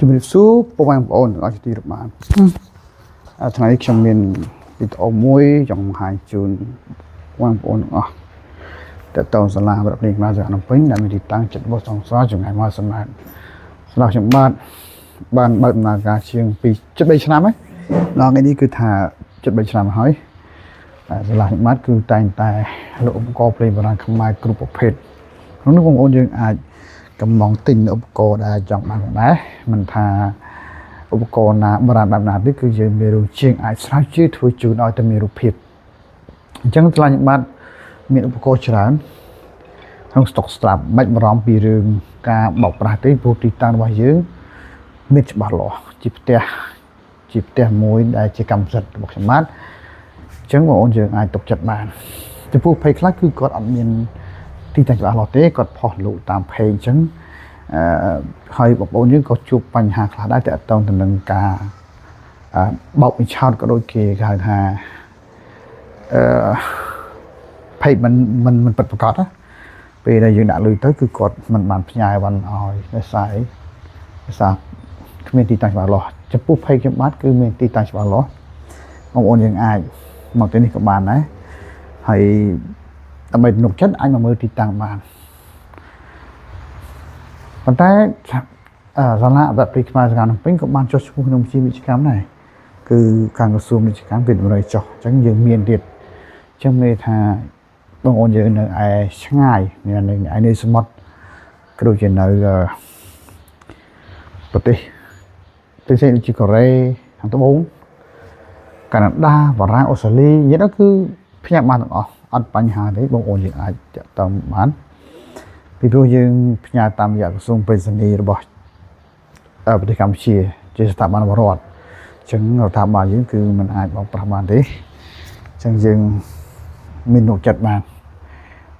ជំរាបសួរពុកម៉ែបងប្អូនទាំងអស់ជាទីរាប់អានអ่าថ្ងៃនេះខ្ញុំមានវីដេអូមួយចង់បង្ហាញជូនបងប្អូនទាំងអស់តទៅសាលាប្រពៃណីខ្មែរភ្នំពេញដែលមានទីតាំងជិតបោះសង្សារចម្ងាយមកសម្រាប់សម្រាប់ខ្ញុំបាទបានបើកដំណើរការជាង2ជិត3ឆ្នាំហើយដល់ថ្ងៃនេះគឺថាជិត3ឆ្នាំហើយតែសាលាខ្ញុំបាទគឺតែងតែលក់ឧបករណ៍ភ្លេងបុរាណខ្មែរគ្រប់ប្រភេទក្នុងនោះបងប្អូនយើងអាច កំងទិញឧបករណ៍ដែលចង់បានផងដែរមិនថាឧបករណ៍ណាបុរាណបែបណាទេគឺយើងមានរូបជាងអាចស្រាវជ្រាវធ្វើជូនឲ្យតែមានរូបភាពអញ្ចឹងថ្លៃញបាត់មានឧបករណ៍ច្រើនក្នុងស្តុកស្រាប់មិនបារម្ភពីរឿងការបោកប្រាស់ទេព្រោះទីតាំងរបស់យើងមានច្បាស់លាស់ជាផ្ទះជាផ្ទះមួយដែលជាកម្មសិទ្ធិរបស់ខ្ញុំបាទអញ្ចឹងបងប្អូនយើងអាចទុកចិត្តបានចំពោះភ័យខ្លះគឺគាត់អត់មានទីតាំងច្បាស់លាស់ទេគាត់ផុសលក់តាម page អញ្ចឹងអឺហើយបងប្អូនយើងក៏ជួបបញ្ហាខ្លះដែរទាក់ទងទៅនឹងការអឺបោកបញ្ឆោតក៏ដូចគេគេហៅថាអឺ page មិនមិនមិនពិតប្រាកដណាពេលដែលយើងដាក់លុយទៅគឺគាត់មិនបានផ្ញើវ៉ាន់ឲ្យដោយសារអីដោយសារគ្មានទីតាំងច្បាស់លាស់ចំពោះ page ខ្ញុំបាទគឺមានទីតាំងច្បាស់លាស់បងប្អូនយើងអាចមកទីនេះក៏បានដែរហើយដើម្បីទំនុកចិត្តអាចមកមើលទីតាំងបានប៉ុន្តែអឺសាលាអបិខ្មែរសង្កាត់ភ្នំពេញក៏បានចុះឈ្មោះក្នុងបញ្ជីពាណិជ្ជកម្មដែរគឺខាងក្រសួងពាណិជ្ជកម្មគេតម្រូវចុះអញ្ចឹងយើងមានទៀតអញ្ចឹងមានន័យថាបងប្អូនយើងនៅឯឆ្ងាយមាននៅឯនៅសមុទ្រក៏ដូចជានៅអឺប្រទេសផ្សេងៗដូចជាកូរ៉េខាងត្បូងកាណាដាបារាំងអូស្ត្រាលីនិយាយទៅគឺផ្ញើបានទាំងអស់អត់បញ្ហាទេបងប្អូនយើងអាចតាក់ទងបានពីព្រោះយើងផ្ញើតាមរយៈក្រសួងប្រៃសណីយ៍របស់អឺប្រទេសកម្ពុជាជាស្ថាប័នរបស់រដ្ឋអញ្ចឹងរដ្ឋាភិបាលយើងគឺមិនអាចបោកប្រាស់បានទេអញ្ចឹងយើងមាននុកចិត្តបាន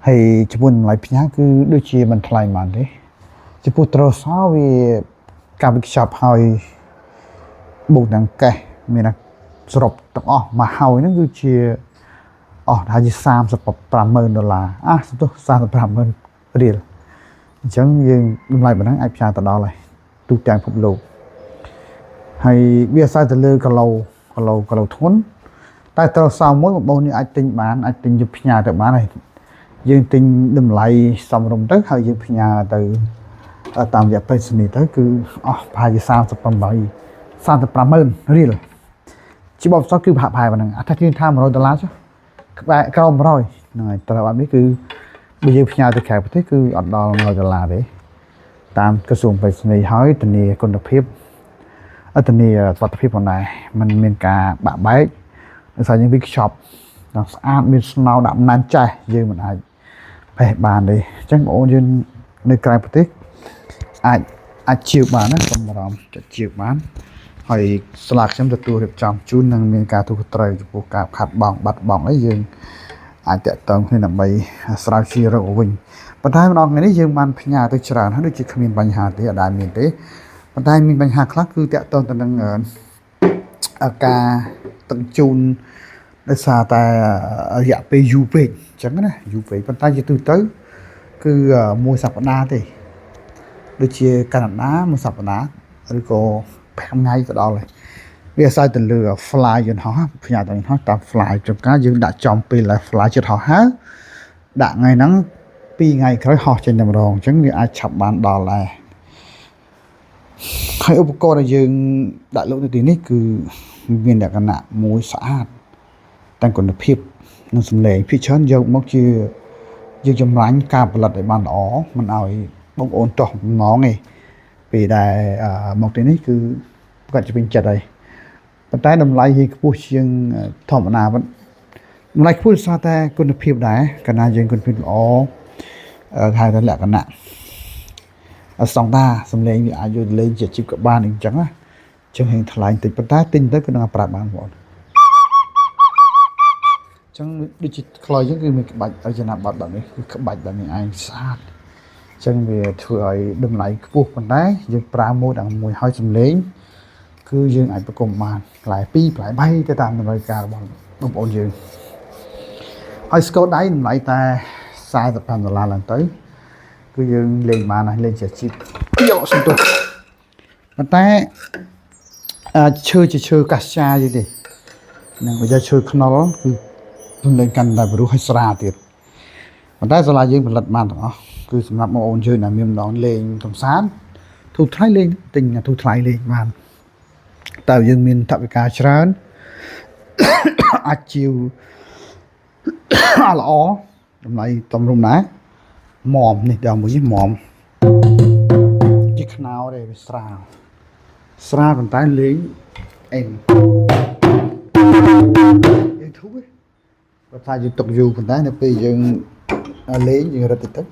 ហើយចំពោះតម្លៃផ្ញើគឺដូចជាមិនថ្លៃប៉ុន្មានទេចំពោះទ្រសោវាការវិខ្ចប់ហើយបូកទាំងកេះមានថាសរុបទាំងអស់មកហើយហ្នឹងគឺជាអស់ថាជា35,000ដុល្លារអាសំទោស35,000រៀលអញ្ចឹងយើងតម្លៃប៉ុណ្ណឹងអាចផ្ញើទៅដល់ហើយទូទាំងពិភពលោកហើយវាអាស្រ័យទៅលើគីឡូគីឡូគីឡូធ្ងន់តែត្រូវសោមួយបងប្អូននេះអាចទិញបានអាចទិញយកផ្ញើទៅបានហើយយើងទិញតម្លៃសមរម្យទៅហើយយើងផ្ញើទៅតាមរយៈប្រៃសណីយ៍ទៅគឺអស់ប្រហែលជា38 35,000រៀលជាបបផ្សោតគឺប្រហាក់ប្រហែលប៉ុណ្ណឹងអត់ថាជាងថា100ដុល្លារចុះក្បែរក្រោម100ហ្នឹងហើយត្រូវបែបនេះគឺបើយើងផ្ញើទៅក្រៅប្រទេសគឺអត់ដល់100ដុល្លារទេតាមក្រសួងប្រៃសណីយ៍ហើយធានាគុណភាពអធានាសុវត្ថិភាពផងដែរมันមានការបាក់បែកដោយសារយើងវាខ្ចប់ដល់ស្អាតមានស្នោដាក់ណែនចេះយើងមិនអាចផេះបានទេអញ្ចឹងបងប្អូនយើងនៅក្រៅប្រទេសអាចអាចជាវបានណាកុំបារម្ភចិត្តជាវបានហើយស្លាកខ្ញុំទទួលរៀបចំជូននឹងមានការទូត្រូវចំពោះការខាត់បងបាត់បងអីយើងអាចតាក់ទងគ្នាដើម្បីស្រាវជ្រាវរកវិញប៉ុន្តែម្ដងថ្ងៃនេះយើងបានផ្ញើទៅច្រើនហើយដូចជាគ្មានបញ្ហាទេអត់ដែលមានទេប៉ុន្តែមានបញ្ហាខ្លះគឺតាក់ទងទៅនឹងអឺការទឹកជូនដោយសារតែរយៈពេលយូរពេកអញ្ចឹងណាយូរពេកប៉ុន្តែជាទូទៅគឺមួយសប្តាហ៍ទេដូចជាកាណាដាមួយសប្តាហ៍ឬក៏5ថ្ងៃទៅដល់ហើយវាអាស្រ័យទៅលើ fly យន្តហោះផ្ញើទៅយន្តហោះតាម fly ជួនកាលយើងដាក់ចំពេលដែល fly ជិតហោះហើរដាក់ថ្ងៃហ្នឹង2ថ្ងៃក្រោយហោះចេញតែម្ដងអញ្ចឹងវាអាចឆាប់បានដល់ដែរហើយឧបករណ៍ដែលយើងដាក់លក់នៅទីនេះគឺមានលក្ខណៈមួយស្អាតទាំងគុណភាពនិងសំឡេងភាគច្រើនយកមកជាយើងចម្រាញ់ការផលិតឲ្យបានល្អមិនឲ្យបងប្អូនទាស់បំណងទេពេលដែលមកទីនេះគឺគាត់ជាពេញចិត្តហើយប៉ុន្តែតម្លៃហីខ្ពស់ជាងធម្មតាតម្លៃខ្ពស់ដោយសារតែគុណភាពដែរកាលណាយើងគុណភាពល្អគេហៅថាលក្ខណៈស្តង់ដាសំឡេងវាអាចយកលេងជាអាជីពក៏បានអញ្ចឹងណាអញ្ចឹងហេងថ្លៃបន្តិចប៉ុន្តែទិញទៅគឺនឹងប្រាប់បានបងប្អូនអញ្ចឹងដូចជាខ្លុយអញ្ចឹងគឺមានក្បាច់រចនាបថបែបនេះគឺក្បាច់បែបនេះឯងស្អាតអញ្ចឹងវាធ្វើឲ្យតម្លៃខ្ពស់ប៉ុន្តែយើងប្រើមួយដល់មួយហើយសំឡេងគឺយើងអាចប្រគំបានផ្លែ2ផ្លែ3ទៅតាមតម្រូវការរបស់បងប្អូនយើងហើយស្គរដៃតម្លៃតែ45ដុល្លារឡើងទៅគឺយើងលេងបានហើយលេងជាអាជីពយកសន្ទុះ ប៉ុន្តែអឺឈើជាឈើកាស្យាយទេហ្នឹងបើយកឈើខ្នុរគឺសំឡេងកាន់តែព្រោះឲ្យស្រាលទៀតប៉ុន្តែសាលាយើងផលិតបានទាំងអស់គឺសម្រាប់បងប្អូនយើងដែលមានម្ដងលេងកំសាន្តធូរថ្លៃលេងទិញធូរថ្លៃលេងបានតែយើងមានថវិកាច្រើន អាចជាវ ល្អតម្លៃតំរុំដែរមនេះដល់មួយនេះមជាខ្នោទេវាស្រាលស្រាលប៉ុន្តែលេងអេមយើងធូរទេបើថាយើងទុកយូរប៉ុន្តែនៅពេលយើងលេងយើងរត់តិចទៅ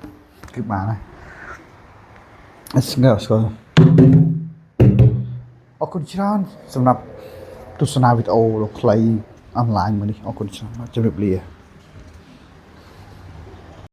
គឺបានហើយស្ងើស្គាល់អរគុណច្រើនសម្រាប់ទស្សនាវីដេអូដ៏ខ្លីអនឡាញមួយនេះអរគុណច្រើនបាទជម្រាបលា។